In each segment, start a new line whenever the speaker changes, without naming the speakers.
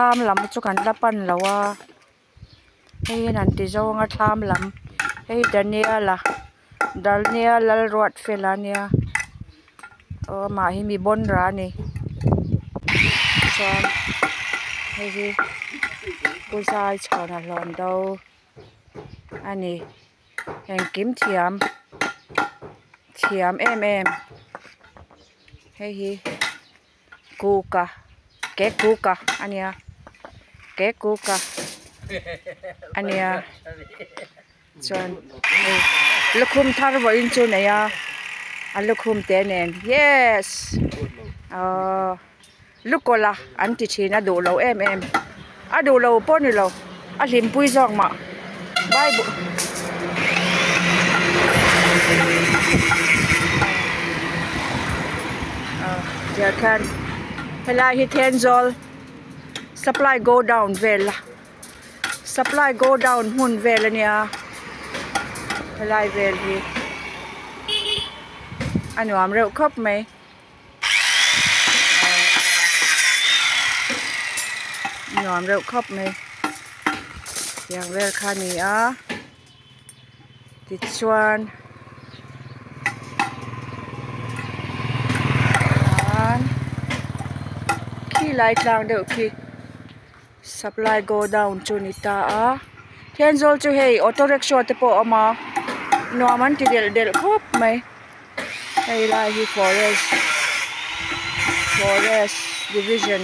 Thlam lam chu kan la pan lo a hei hian an ti zawng a thlam lam hei Daniel-a Daniel Lalruatfela ania aw amah hi mi bawnra a ni chuan hei hi pu zai chhuana hlawn do a ni engkim thiam thiam em em hei hi kuka ke kuka ania ke kuka ania chuan hei lukhum thar vawiin chu nei a a lukhum te nen yes aww lukawlh a an ti thin a duh lo em em a duh lo pawh ni lo a hlimpui zawk mah bible ah tiah khian helai hi Thenzawl supply godown vel a supply godown hmun vel a nia helai vel hi a nuam reuh khawp mai. Nuam reuh khawp mai tiang vel kha a ni a tichuan khi lai tlang deuh khi supply godown chu a ni ta a Thenzawl chu hei auto rickshaw te pawh a awm a nuam an ti delh delh khawp mai. Hei lai hi forest forest division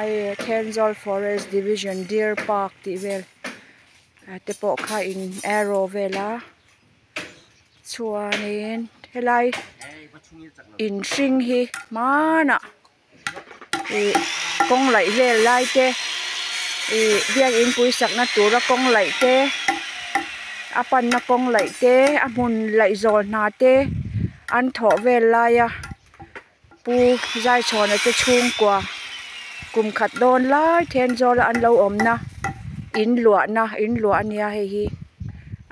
ai Thenzawl forest division deer park tih vel te pawh kha in arrow vel a chuanin helai in hring hi hmanah. Ih kawng laih vel lai te ih biakin pui sakna tura kawng laih te a panna kawng laih te a hmun laih zawl hna te an thawh vel laia pu Zaichhawna te chhungkua kum khat dawn lai Thenzawl a an lo awmna in luahna in luah ania hei hi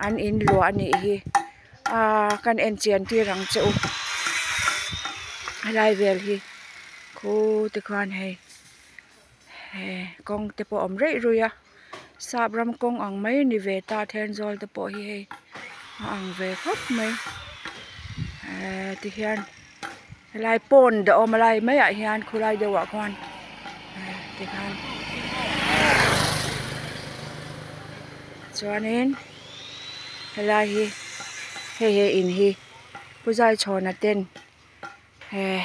an in luah anih hi. Aaa kan en chian tir ang che u helai vel hi khu te khuan hei he kawng te pawh a awm reih ruih a sap ram kawng ang mai a ni ve ta Thenzawl te pawh hi hei a ang ve khawp mai eee tihian helai pond a awm a lai maiah hian khulai deuhah khuan tikhan chuanin helai hi hei he in hi pu Zaichhawna ten eh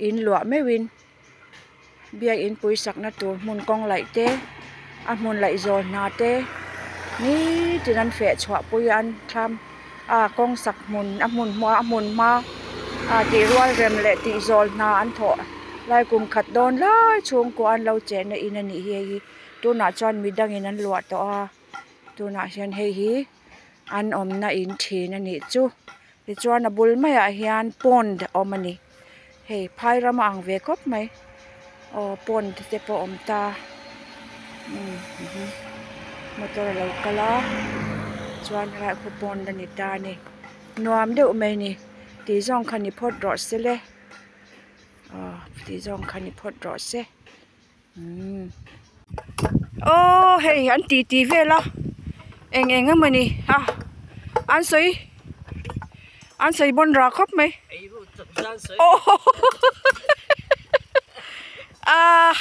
in luah meuhin biakin pui sakna tur hmun kawng laih te a hmun laih zawl hna te nitin an feh chhuah pui a an thlam a kawng sak hmun a hmun hma a hmun hma a tih rual rem leh tih zawl hna an thawh lai kum khat dawn lai chhungkua an lo chenna in a nih hi hei hi. Tunah chuan midangin an luah tawh a tunah hian hei hi an awmna in thin a nih chu tichuan a bul maiah hian pond a awm a ni hei phai ram a ang ve khawp mai aw pond te pawh a awm ta umm motor a lo kal a chuan helai khu pond a ni ta a ni nuam deuh mai a ni tih zawng kha ni phawt rawh se le aw tih zawng kha ni phawt rawh se. Aww hei an ti ti vel a eng eng emawni a an sawi an sawi bawn rah khawp mai aw ah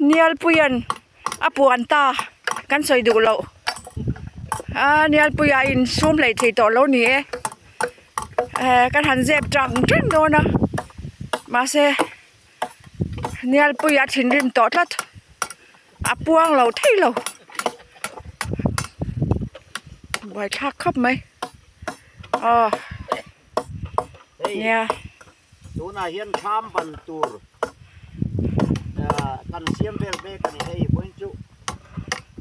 Nialpuia'n a puan ta kan sawi duh loh a Nialpuia a insum hlei thei tawh lo ni e eh kan han zep tang tang dawn a mahse. Nialpuia thinrim tawh tlat a puang lo thei lo buaithlak khawp mai aw nia
tunah hian thlam ban tur kan siam vel vek a ni hei vawiin chu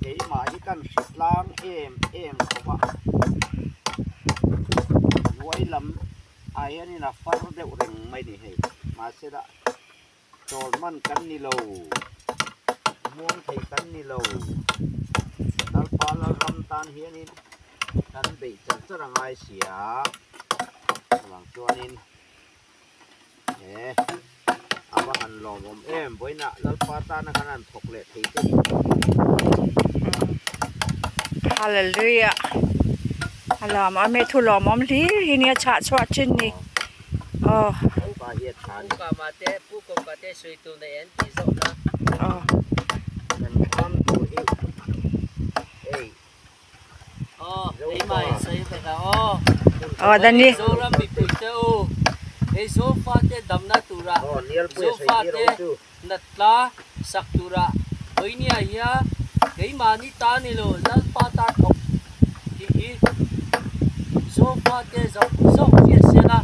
keimah hi kan hre tlang em em khawp a hnuai lam. Ah hianin a far deuh reng mai ni hei mahsela chawl hman kan ni lo muang thei kan ni lo Lalpa Lalram tan hianin kan beih char char a ngai si a chuvang chuanin he. Va han lawmawm em, vawiinah Lalpa tana kan han thawk leh thei te hi.
Hallelujah a lawmawm e thu lawmawm hlir hi nia chhah chhuah thin ni aw.
Lalpa hi a tha a ni.
Pu Kama te Pu Kawka te sawi tur nei an tih zawk na.
Aw.
Kan kham tur hi hei.
Aw Dani.
Zoram mipui te u, hei Zofate damna tura Zofate natla sak tura vawinia hia keimahni ta ni lo Lalpa ta thawk tih hi Zofate zawk zawk hriat sela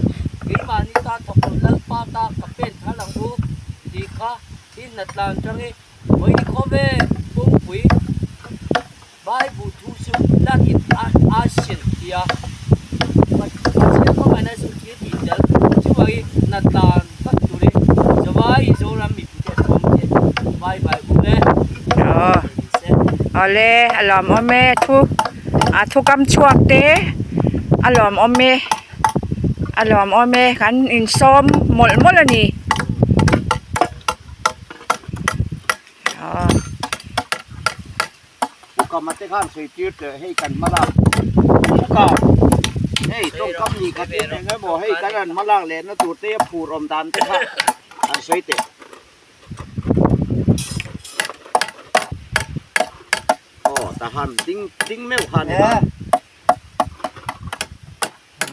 keimahni ta thawk lo Lalpa ta ka pen thal ang u tih kha hi natla an tang i vawiin khawvel pumpui Bible thu chu that in a hrilh ti a, Pathian hmangaihna chu thil tih tel chuvangin hnatlan vat turin Zavai Zoram mipuite awm te vai vai u e.
Aw awle a lawmawm e thu a thu kam chhuak te a lawmawm e a lawmawm e kan insawm mawlh mawlh a ni.
Pukama te khan sawi tir teh hei kan hma lak Puka hei tawngkam ni khat in eng emaw hei kan han hma lak leh na tur te a phur awm dan te kha an sawi teh. Aw tahan ding ding meuh kha ni kha.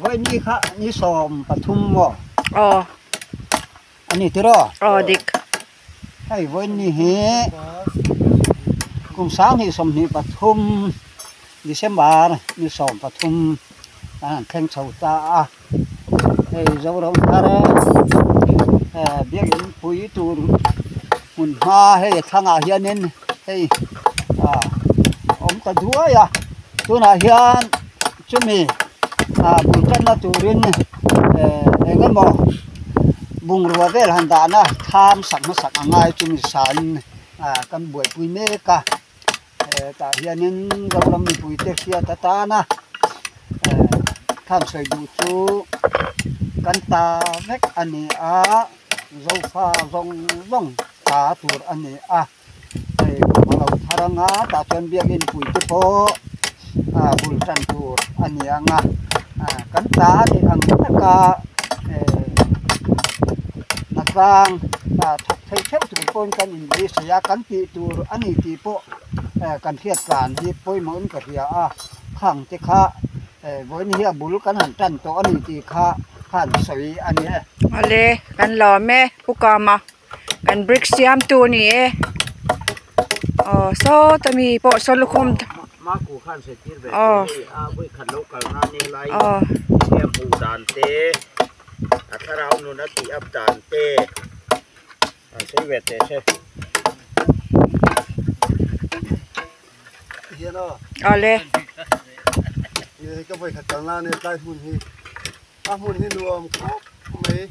Vawi kha ni 13 maw?
Aw.
A ni tiraw?
Aw dik.
Hei vawiin hi kum 2023 December ni 13 an han thleng chho ta a, hei Zoram thar biakin pui tur hmun hma hei a thlangah hianin hei ah awm ta duai a, tunah hian chumi ah bul tanna turin eng emaw. Bungrua vel han dahna thlam sak hmasak a ngai chu misain kan buaipui mek a, tah hianin Zoram mipuite hriat atana thlam sawi duh chu kan ta vek a ni a, Zofa zawng zawng ta tur a ni a, hei kum a lo thar anga tah chuan biakin puite pawh bul tan tur a ni ang a, kan ta a nih ang taka hnatlang thawk thei theuh tur pawhin kan inbeisei a, kan tih tur a ni tih pawh kan hriat tlan hi pawimawhin ka hria a, khang te kha vawiin hi a bul kan han tan tawh a ni tih kha khan sawi a ni e.
Awle kan lawm e Pu Kama. Kan brick siam tu a ni e aw sawta mi pawh saw lukhum aw aw. Awle.
A hmun hi nuam khawp mai,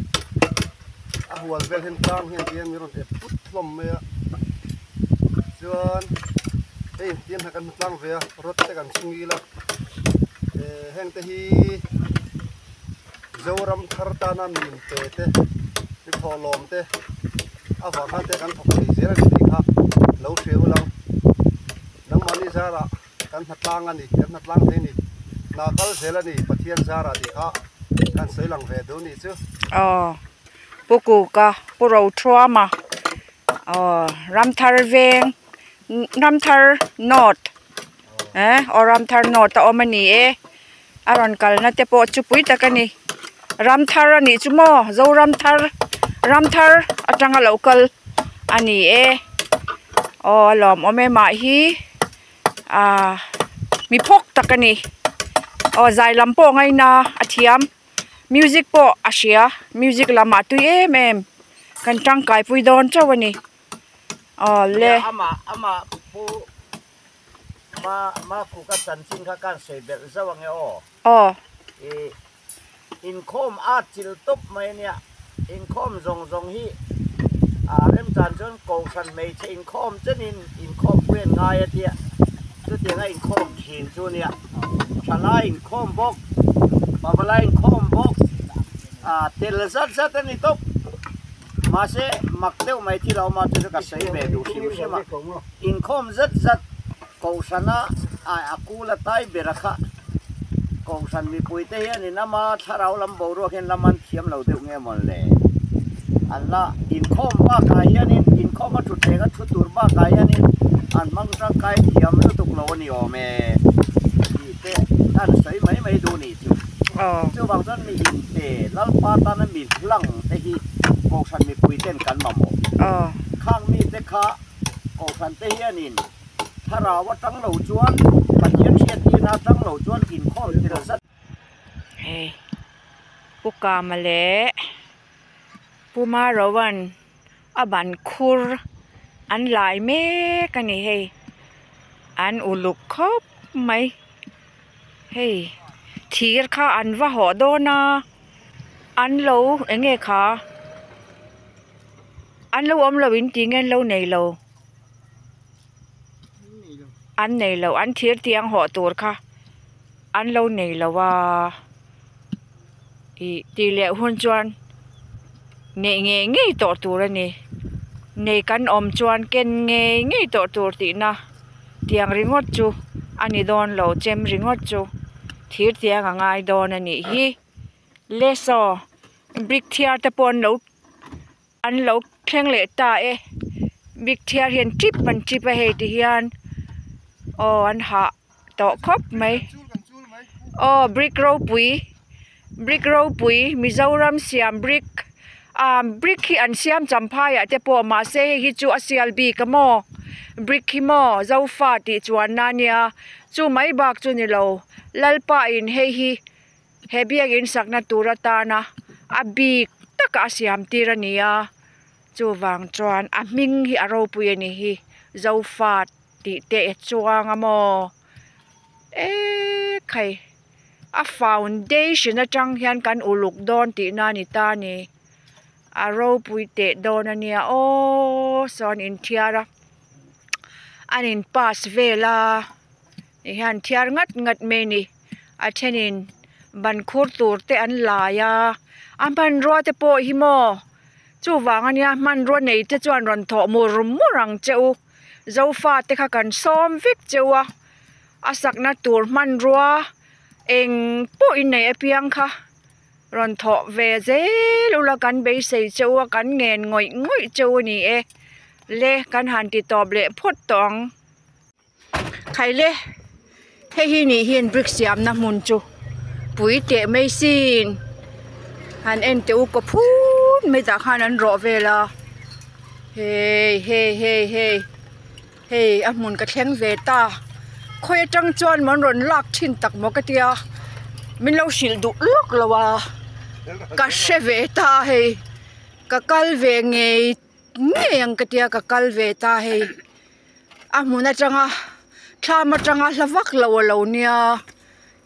a hual vel hian tlang hian tihian min rawn ep put hlawm mai a, chuan hei tihian hna kan hmu tlang ve a, rod te kan chhung ila, eh heng te hi Zoram thar tana min pe te, mi thawhlawm te avang khan te kan thawk thei zel a ni tih kha lo hria ula, nangmahni zarah. Kan hna tlang a ni, kan hna tlang thei ni. Hna kal zel a ni, Pathian zara tih kha kan sawi lang ve duh nih chu.
Aw, Pu Kuka, Pu Rothuama, aw Ramthar veng, Ramthar North eh aw Ramthar North a awm a ni e, a rawn kalna te pawh chu pui tak a ni. Ramthar a nih chu maw, Zoramthar, Ramthar atanga lo kal a ni e, aw a lawmawm em ah hi. Ahh mi phawk tak a ni aw zai lam pawh ngaina a thiam music pawh a hria music lamah tui em em kan tangkai pui dawn chauh a ni aw le.
Amah amah pu ma ma khuka chanchin kha kan sawi belh zauh ange aw.
Aw.
I Inkhawm a chil tawp mai a nia. Inkhawm zawng zawng hi a remchan chuan Kohhran hmeichhe inkhawm chenin inkhawm pui an ngai a tia. Chutianga inkhawm thin chu a nia. Thalai inkhawm bawk, pavalai inkhawm bawk, a tel zat zat a ni tawp. Mahse mak deuh mai thil a awm a chu chu ka sawi ve duh hrim hrim a. Inkhawm zat zat Kohhrana a kul a tai ber a kha. Kohhran mipuite hianin ama thlarau lam boruak hian lam an thiam lo deuh nge mawn le? An la inkhawm bakah hianin inkhawm a thutthleng a thu tur bakah hianin an hmang tangkai thiam lutuk lo a ni awm e tih te an sawi mai mai duh nih chu. Chuvang chuan mi inte Lalpa tana mi hlang te hi Kohhran mipuiten kan mamawh. Khang mite kha Kohhran te hianin Thlarau atang lo chuan Pathian hriattirna atang lo chuan inkhawm tel zat.
Hei Pu Kama leh Pu Maroan a ban khur an lai mek a ni hei an uluk khawp mai hei thir kha an va hawh dawn a an lo eng nge kha an lo awm lo in tih nge an lo nei lo. An nei lo an thir tiang hawh tur kha an lo nei lo a ih tih leh hun chuan neih ngei ngei tawh tur a ni nei kan awm chuan ken ngei ngei tawh tur tihna tiang ringawt chu a ni dawn lo chem ringawt chu thir tiang a ngai dawn a nih hi le saw brick thiar te pawh an lo. An lo thleng leh ta e bik thiar hian chip an chip a hei ti hian aw an hah tawh khawp mai aw brick ropui brick ropui mizoram siam brick ah brick hi an siam champhai ah te pawh mahse hei hi chu a sial bik a maw brick hi maw zofa tih chuan na nia chu mai bak chu ni lo lalpa in hei hi. He biakinn sakna tur atana a bik taka a siam tir a ni a chuvang chuan a hming hi a ropui a nih hi zofa tih te a chuang a maw ekhai a foundation atang hian kan uluk dawn tihna a ni ta a ni a ropui teh dawn a nia aww sawn inthiar a an in pass vel a ti hian thiar ngat ngat mai a ni. A thenin ban khur tur te an lai a a hmanrua te pawh hi maw chuvang ania hmanrua nei te chuan rawn thawh mur mur ang che u zofa te kha kan sawm vek che u a a sakna tur hmanrua eng pawh in nei apiang kha rawn thawh ve zel ula kan beisei che u a kan ngen ngawih ngawih che u a ni e le kan han ti tawp leh phawt tawh ang. Khaile hei hi nih hian brick siamna hmun chu pui teh mai sin han en teh u kaw phut mai tah khan an rawh vel a hei hei hei hei hei a hmun ka thleng ve ta khawi atang chuan maw an rawn lak thin tak maw ka tia min lo hrilh duh lawk lo a ka hre ve ta hei ka kal ve ngei ngei ang ka tia ka kal ve ta hei. A hmun atanga thlam atanga hla vak lo a lo nia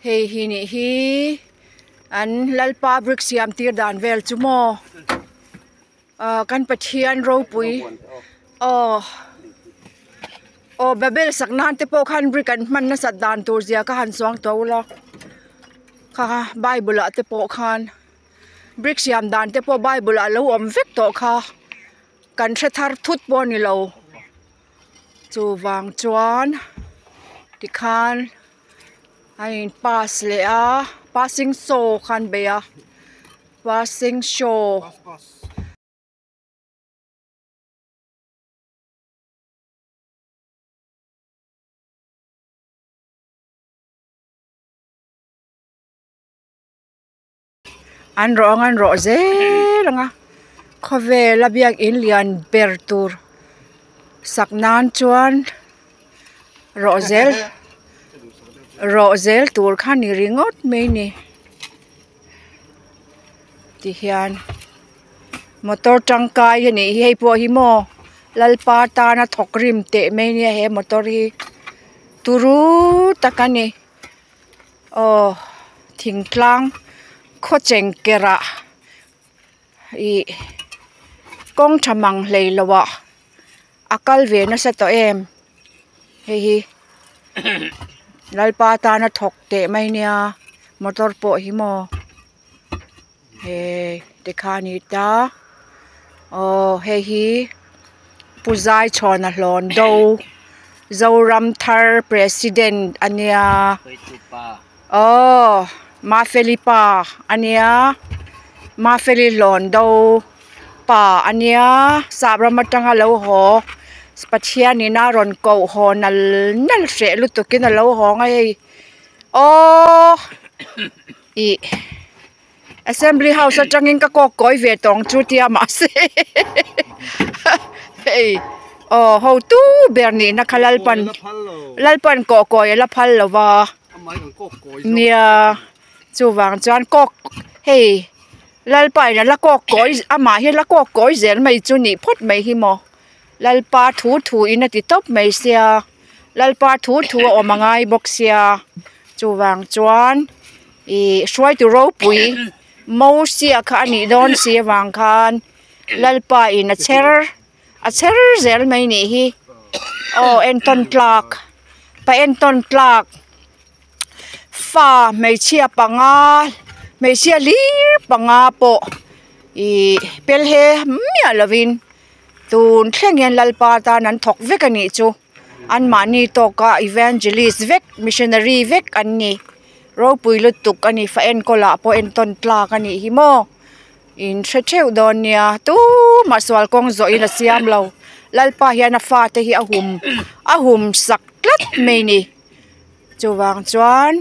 hei hi nih hi an lalpa brick siam tir dan vel chu maw ah kan pathian ropui aw aw babel sak nan te pawh khan brick an hman nasat dan tur zia kha han chuang tawh ula kha kha bible ah te pawh khan brick siam dan te pawh bible ah a lo awm vek tawh kha. Kan hre thar thut pawh a ni lo chuvang chuan tikhan a in pass leh a passing show kha an bei a passing show. An rawh ang an rawh zel ang a khawvel a biakin lian ber tur sak nan chuan rawh zel rawh zel tur kha ni ringawt mai a ni tihian motor tangkai a nih hi hei pawh hi maw lalpa tana thawk rim teh mai ania he motor hi turu tak a ni. Aw thingtlang khaw cheng kerah ih kawng tha mang hlei lo ah a kal ve nasa tawh em hei hi lalpa tana thawk teh mai nia motor pawh hi maw he tikhan a ni ta. Aw hei hi Pu Zaichhawna hlawn do Zoramthar President a nia aw Mafeli pa a nia Mafeli hlawn do pa a nia sap ram atanga lo haw Pathian in a rawn koh haw nal nal hreh lutuk in a lo hawng a hei aww ih. Assembly house atangin ka kawk kawi ve tawng chu tia mahse hei aw hotu ber nihna kha lalpan lalpan kawh kawi a la phal lo va nia chuvang chuan kawk hei lalpa in a la kawk kawi amah hi a la kawk kawi zel mai chu nih phawt mai hi maw lalpa thu thu in a ti tawp mai sia lalpa thu thu a awm a ngai bawk sia chuvang chuan. Ih hruaitu ropui Mosia kha a nih dawn si avang khan Lalpa in a chher a chher zel mai nih hi aw entawn tlak pa entawn tlak fa hmeichhia panga hmeichhia hlir panga pawh ih pel he miah lovin tun thleng hian Lalpa tan an thawk vek a nih chu anmahni tawka evangelist vek missionary vek an ni. Ropui lutuk a ni fa enkawl ah pawh entawn tlak a nih hi maw in hre theuh dawn nia tumah sual kawng zawh in a siam lo lalpa hian a fate hi a hum a hum sak tlat mai ni chuvang chuan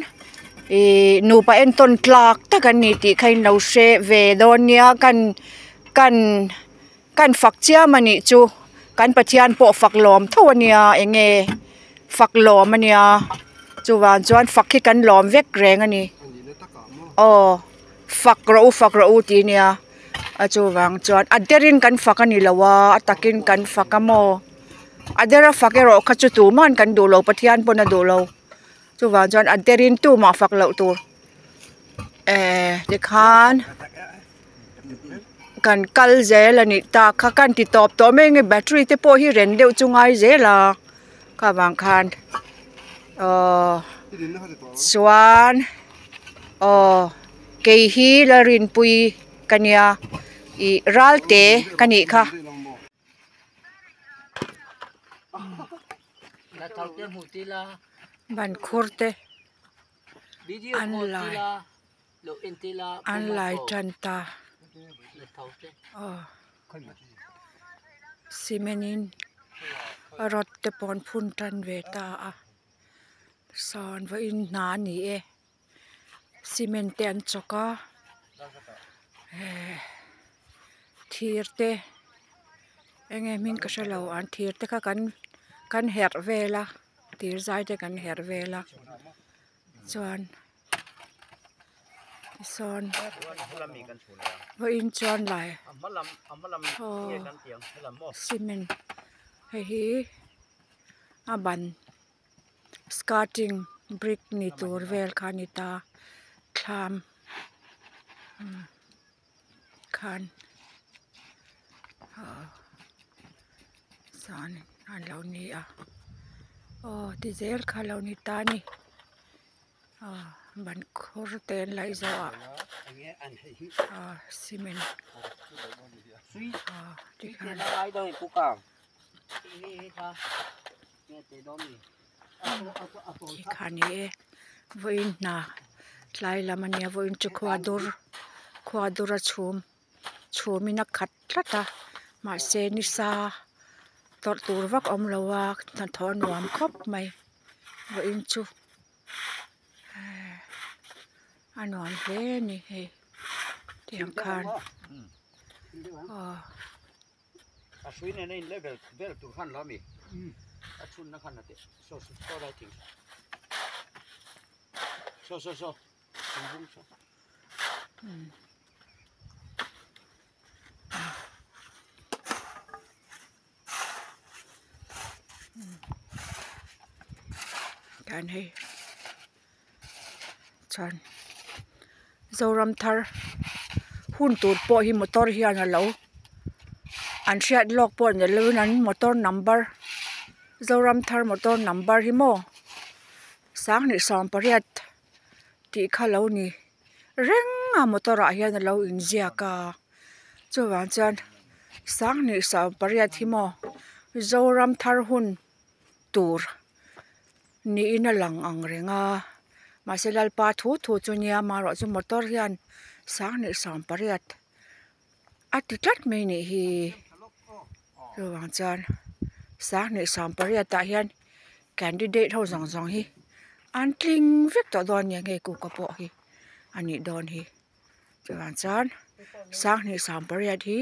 ihh nupa entawn tlak tak an ni tih kha in lo hre ve dawn nia kan kan kan fak chiam a nih chu kan Pathian pawh fak lawm tho a nia eng nge fak lawm a nia chuvang chuan fak hi kan lawm vek reng a ni aw fak rawh u fak rawh u tih a nia a chuvang chuan a derin kan fak a ni lo a a takin kan fak a maw a dera fak erawh kha chu tuman kan duh lo Pathian pawn a duh lo chuvang chuan a derin tumah fak loh tur eh tikhan. Kan kal zel a nih tak kha kan ti tawp tawh mai nge battery te pawh hi ren deuh chu ngai zel a kha vang khan aww chuan aww kei hi Lalrinpuii ka nia ih Ralte ka nih kha. Ban khur te an lai. An lai tan ta aw cement in rod te pawh an phun tan ve ta a sawn vawiin hna a ni e cement te an chawk a eh thir te eng nge hming ka hrelo an thir te kha kan kan herh vel a thir zai te kan herh vel a chuan. Tisawn vawiin chuan lai aw cement hei hi a ban skirting brick ni tur vel kha a ni ta thlam khan aw chuan a lo ni a aw ti zel kha a lo ni ta a ni. Aw ban khur te an laih zawh ah aw cement aw tikhan tikhan ni e vawiin hna tlai lam ania vawiin chu khua dur khua dur a chhum chhum in a khat tlat a mahse nisa tawrh tur vak a awm lo a hnathawh a nuam khawp mai vawiin chu. A nuam hle a ni hei tiang khan aw. Kan hei chuan Zoram thar hun tur pawh hi motor hian a lo an hriat lawk pawh ni lovin an motor number Zoram thar motor number hi maw sanghnih sawmpariat tih kha lo ni reng a motor ah hian a lo inziak a chuvang chuan. Sanghnih 80 hi maw Zoram thar hun tur niin a lang ang reng a mahse Lalpa thu thu chu nia amaherawh chu motor hian sanghnih 80 a ti tlat mai nih hi chuvang chuan sanghnih 80 ah hian candidate ho zawng zawng hi an tling vek tawh dawn a ni ang hei kuka pawh hi a nih dawn hi. Chuvang chuan sanghnih 80 hi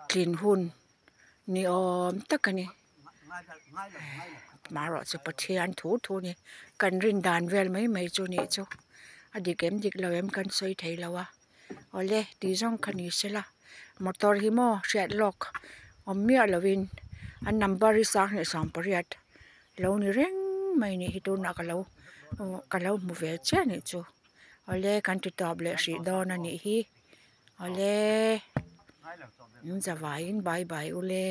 tlin hun ni awm tak a ni marawh chu Pathian thu thu a ni kan rin dan vel mai mai chu nih chu a dik em dik lo em kan sawi thei lo a awle tih zawng kha ni sela motor hi maw hriat lawk awm miah lovin an number hi sanghnih 80 lo ni reng mai a nih hi tunah ka lo ka lo hmu ve chiah a nih chu. Awle kan ti tawp leh hrih dawn a nih hi awle in zavaiin bye bye ule.